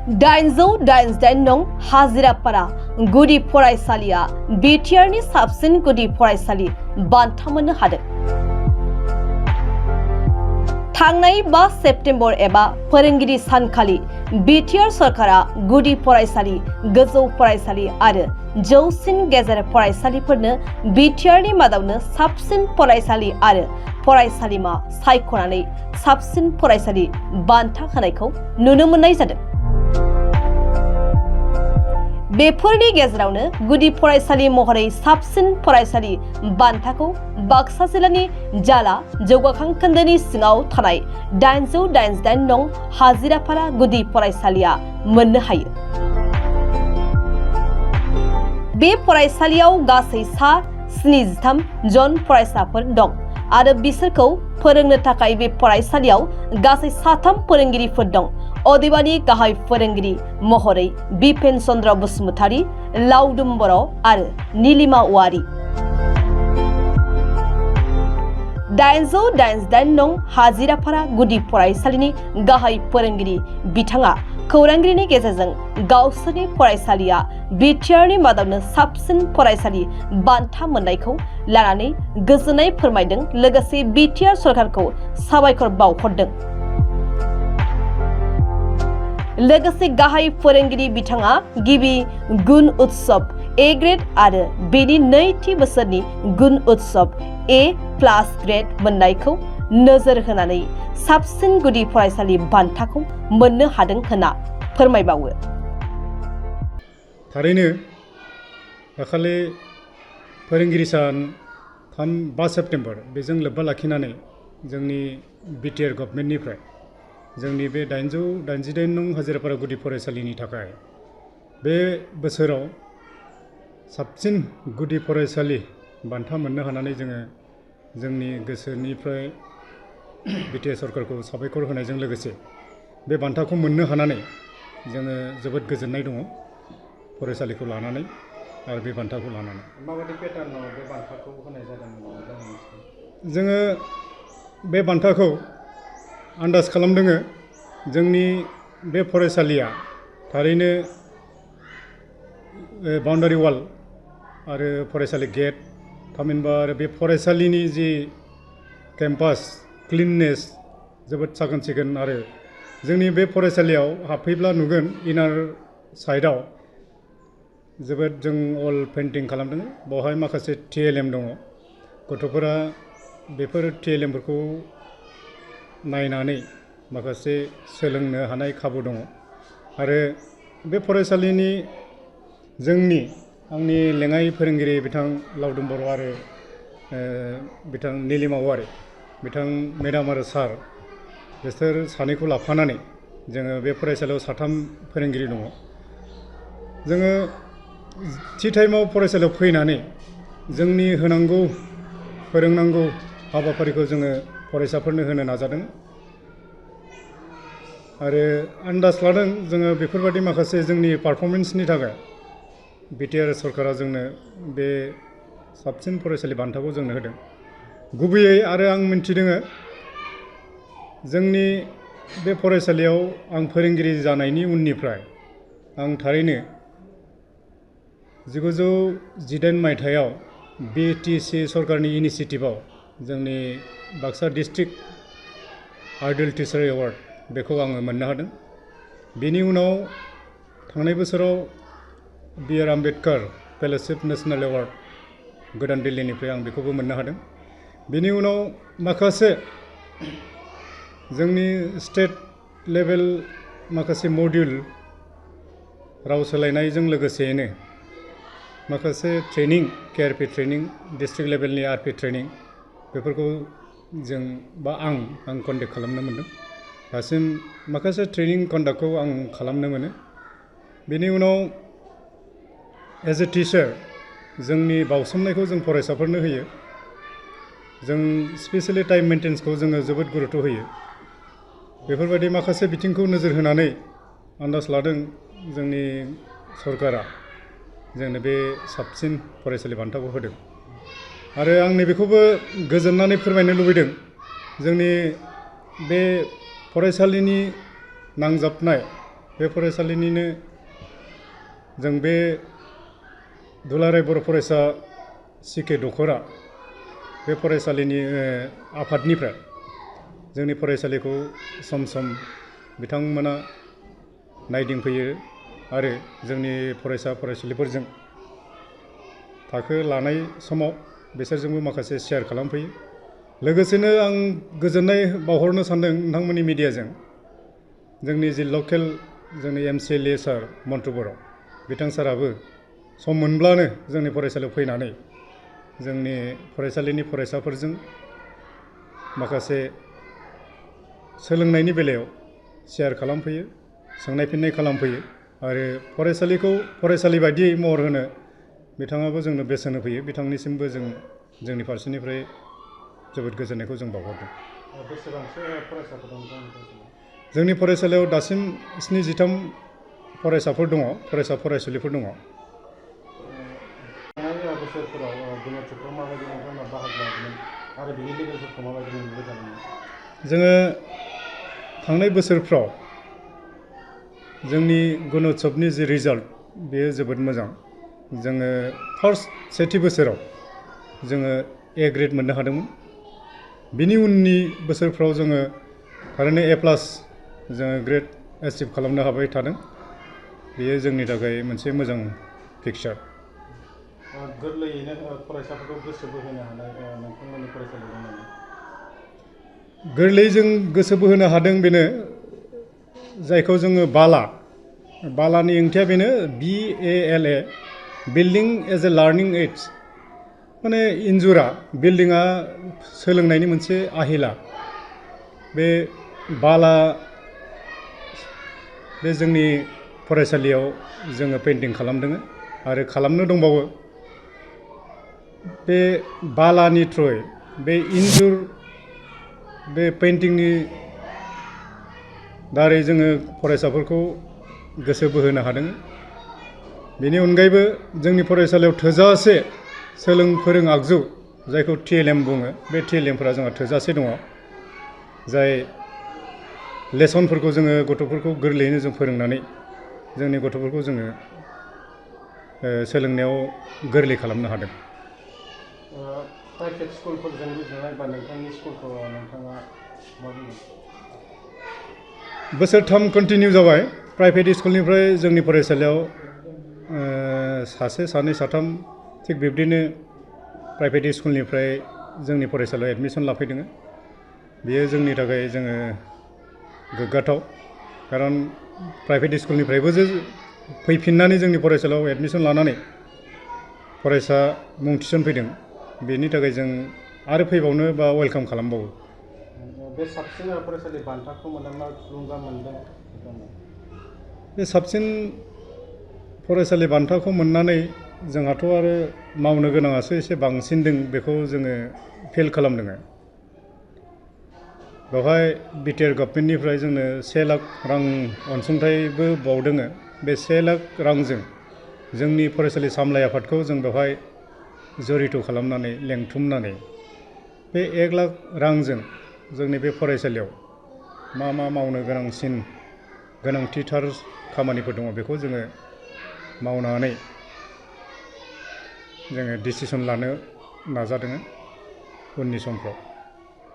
888 नं हाजिरापारा गुदि फरायसालिया बिटिआरनि साबसिन गुदि फरायसालि बान्था मोननो हादों। थांनाय 5 सेप्तेम्बर एबा फोरोंगिरि सानखालि बिटिआर सरकारा गुदि फरायसालि, गोजौ फरायसालि आरो जौसिन गेजेर फरायसालिफोरनो बिटिआरनि मादावनो साबसिन फरायसालि आरो फरायसालिमा सायख'नानै साबसिन फरायसालि बान्था होनायखौ नुनो मोननाय जादों। बेफोरनि गेजेरावनो गुदि फरायसालि महरै साबसिन फरायसालि बान्थाखौ बाक्सा जिल्लानि जाला जौगाखां खोन्दोनि सिङाव थानाय 888 नं हाजिरापारा गुदि फरायसालिया मोननो हायो। बे फरायसालियाव गासै सा 73 जन फरायसाफोर दं आरो बिसोरखौ फोरोंनो थाखाय बे फरायसालियाव गासै 3 फोरोंगिरिफोर दं। अदेबानि गाहाय फोरोंगिरि महरै बिपेन चन्द्र बसुमतारी, लावदुम बर' आरो नीलिमा औवारी। 888 नं हाजिरापारा गुदि फरायसालिनि गाहाय फोरोंगिरि बिथाङा खौरांगिरिनि गेजेरजों गावसोरनि फरायसालिया बिटिआरनि मादावनो साबसिन फरायसालि बान्था मोननायखौ लानानै गोजोननाय फोरमायदों, लोगोसे बिटिआर सरकारखौ साबायखर बावहरदों। लोगोसे गाहाय फोरोंगिरि बिथाङा गिबि गुण उत्सव ए ग्रेड आरो बेनि नैथि बोसोरनि गुण उत्सव A+ ग्रेड मोननायखौ नोजोर होनानै साबसिन गुदि फरायसालि बान्थाखौ मोननो हादों होनना फोरमायबावो। थारैनो दाखालि फोरोंगिरि सान 5 सेप्तेम्बर बेजों लोब्बा लाखिनानै जोंनि बिटिआर गभर्नमेन्टनिफ्राय जोंनि बे 888 नं हाजिरापारा गुदि फरायसालिनि थाखाय बे बोसोराव साबसिन गुदि फरायसालि बान्था मोननो हानानै जोङो जोंनि गोसोनिफ्राय बिटिआर सरकारखौ साबायखर होनायजों लोगोसे बे बान्थाखौ मोननो हानानै जोङो जोबोद गोजोननाय दङ फरायसालिखौ लानानै आरो बे बान्थाखौ लानानै। माबायदि पेटार्नाव बे बान्थाखौ होनाय जादों? जोङो बे बान्थाखौ आन्दाज खालामदोङो जोंनि बे फरायसालिया थारैनो बाउन्डारि वाल आरो फरायसालि गेट, थामहिनबा आरो बे फरायसालिनि जि केम्पास क्लिननेस जोबोद साखोन सिखोन आरो जोंनि बे फरायसालियाव हाबफैब्ला नुगोन इनार साइडआव जोबोद जों अल पेन्टिं खालामदों। बेवहाय माखासे TLM दङ। गथ'फोरा बेफोर TLMफोरखौ नायनानै माखासे सोलोंनो हानाय खाबु दङ आरो बे फरायसालिनि आंनि लेङाइ फोरोंगिरि बिथां लावदुम बर' आरो बिथां नीलिमा औवारी, बिथां मेडाम आरो सार, बिसोर सानैखौ लाफानानै जोङो बे फरायसालियाव 3 फोरोंगिरि दङ। जोङो थि टाइमाव फरायसालियाव फैनानै जोंनि होनांगौ फोरोंनांगौ हाबाफारिखौ जोङो फरायसाफोरनो होनो नाजादों आरो आन्दाज लादों जोङो बेफोरबायदि माखासे जोंनि पारफरमेन्सनि थाखाय बिटिआर सरकारा जोंनो बे साबसिन फरायसालि बान्थाखौ जोंनो होदों। गुबैयै आरो आं मिन्थिदोङो जोंनि बे फरायसालियाव आं फोरोंगिरि जानायनि उननिफ्राय आं थारैनो 1918 मायथाइयाव BTC सरकारनि इनिसियेटिभआव जोंनि Baksa district idol teacher award बेखौ आङो मोननो हादों। बेनि उनाव थांनाय बोसोराव B.R. Ambedkar fellowship national award गोदान दिल्लीनिफ्राय आं बेखौबो मोननो हादों। बेनि उनाव माखासे जोंनि स्टेट लेभेल माखासे मडिउल राव सोलायनायजों लोगोसेयैनो माखासे ट्रेनिं KRP ट्रेनिं, डिस्ट्रिक्ट लेभेलनि RP ट्रेनिं बेफोरखौ आं कन्डाक्ट खालामनो मोनदों। दासिम माखासे ट्रेनिं कन्डाक्टखौ आं खालामनो मोनो। बेनि उनाव एज ए टिचार जोंनि बावसोमनायखौ जों फरायसाफोरनो होयो। जों स्पेसियेलि टाइम मेन्टेनेन्सखौ जोङो जोबोद गुरुत्व होयो। बेफोरबायदि माखासे बिथिंखौ नोजोर होनानै आन्दाज लादों जोंनि सरकारा जोंनो बे साबसिन फरायसालि बान्थाखौ होदों आरो आं नैबेखौबो गोजोननानै फोरमायनो लुबैदों जोंनि बे फरायसालिनि नांजाबनाय बे फरायसालिनिनो जों बे दुलाराय बर' फरायसा सिके दख'रा बे फरायसालिनि आफादनिफ्राय जोंनि फरायसालिखौ सम सम बिथांमोना नायदिंफैयो आरो जोंनि फरायसा फरायसुलिफोरजों थाखो लानाय समाव बिसोरजोंबो माखासे शेयार खालामफैयो। लोगोसेनो आं गोजोननाय बावहरनो सानदों नोंथांमोननि मिडियाजों जोंनि जि लकेल जोंनि MCLA सार मन्टु बर' बिथां साराबो सम मोनब्लानो जोंनि फरायसालियाव फैनानै जोंनि फरायसालिनि फरायसाफोरजों माखासे सोलोंनायनि बेलायाव शेयार खालामफैयो, सोंनाय फिन्नाय खालामफैयो आरो फरायसालिखौ फरायसालि बायदियै महर होनो बिथाङाबो जोंनो बेसेन होफैयो। बिथांनिसिमबो जों जोंनि फारसेनिफ्राय जोबोद गोजोननायखौ जों बावहरदों। बेसेबांसो फरायसाफोर दं जोंनि फरायसालियाव दासिम 73 फरायसाफोर दङ, फरायसा फरायसुलिफोर दङ। थांनाय बोसोरफोराव गुणोत्सवफ्राव माबायदि नोंथांमोना बाहागो लादोंमोन आरो बिनि लेभेलफोरखौ माबायदि मोनबोबाय थादोंमोन? जोङो थांनाय बोसोरफ्राव जोंनि गुणोत्सवनि जि रिजाल्ट बेयो जोबोद मोजां। जोङो फार्स्ट सेथि बोसोराव जोङो A ग्रेड मोननो हादोंमोन। बिनि उननि बोसोरफ्राव जोङो थारैनो A+ जोङो ग्रेड एचिभ खालामनो हाबाय थादों। बेयो जोंनि थाखाय मोनसे मोजां पिक्चार। गोरलैयैनो फरायसाफोरखौ गोसो बोहोनो हानाय नोंथांमोननि फरायसालियाव दं नामा? गोरलैयै जों गोसो बोहोनो हादों बेनो जायखौ जोङो बालानि ओंथिया बेनो BALA building as a learning aids. माने इन्जुरा बिल्डिङा सोलोंनायनि मोनसे आहिला। बे बाला बे जोंनि फरायसालियाव जोङो पेइन्टिं खालामदों आरो खालामनो दंबावो। बे बालानि थ्रुयै बे इन्जुर बे पेइन्टिंनि दारै जोङो फरायसाफोरखौ गोसो बोहोनो हादों। बेनि अनगायैबो जोंनि फरायसालियाव थोजासे सोलों फोरों आगजु जायखौ TLM बुङो, बे TLMफोरा जोंहा थोजासे दङ। जाय लेसनफोरखौ जोङो गथ'फोरखौ गोरलैयैनो जों फोरोंनानै जोंनि गथ'फोरखौ जोङो सोलोंनायाव गोरलै खालामनो हादों। प्राइभेट स्कुलफोरजों रुजुनाय बा नोंथांनि स्कुलखौ नोंथाङा मा बुङो? बोसोरथाम कन्टिनिउ जाबाय प्राइभेट स्कुलनिफ्राय जोंनि फरायसालियाव सासे सानै साथाम थिग बिब्दिनो प्राइभेट स्कुलनिफ्राय जोंनि फरायसालियाव एडमिसन लाफैदों। बेयो जोंनि थाखाय जोङो गोग्गाथाव। खारन प्राइभेट स्कुलनिफ्रायबो जे फैफिननानै जोंनि फरायसालियाव एडमिसन लानानै फरायसा मुं थिसनफैदों, बेनि थाखाय जों आरो फैबावनो बा वेलकाम खालामबावो। बे साबसिन फरायसालि बान्थाखौ मोननानै थुलुंगा मोनदों? बे साबसिन फरायसालि बान्थाखौ मोननानै जोंहाथ' आरो मावनो गोनाङासो एसे बांसिनदों, बेखौ जोङो फिल खालामदों। बेवहाय BTR गभर्नमेन्टनिफ्राय जोंनो 1 लाख रां अनसुंथाइबो बावदों। बे 1 लाख रांजों जोंनि फरायसालि सामलाय आफादखौ जों बेवहाय जरित खालामनानै लेंथुमनानै बे 1 लाख रांजों जोंनि बे फरायसालियाव मा मा मावनो गोनांथिथार खामानिफोर दङ बेखौ जोङो मावनानै जोङो डिसिसन लानो नाजादों उननि समफ्राव।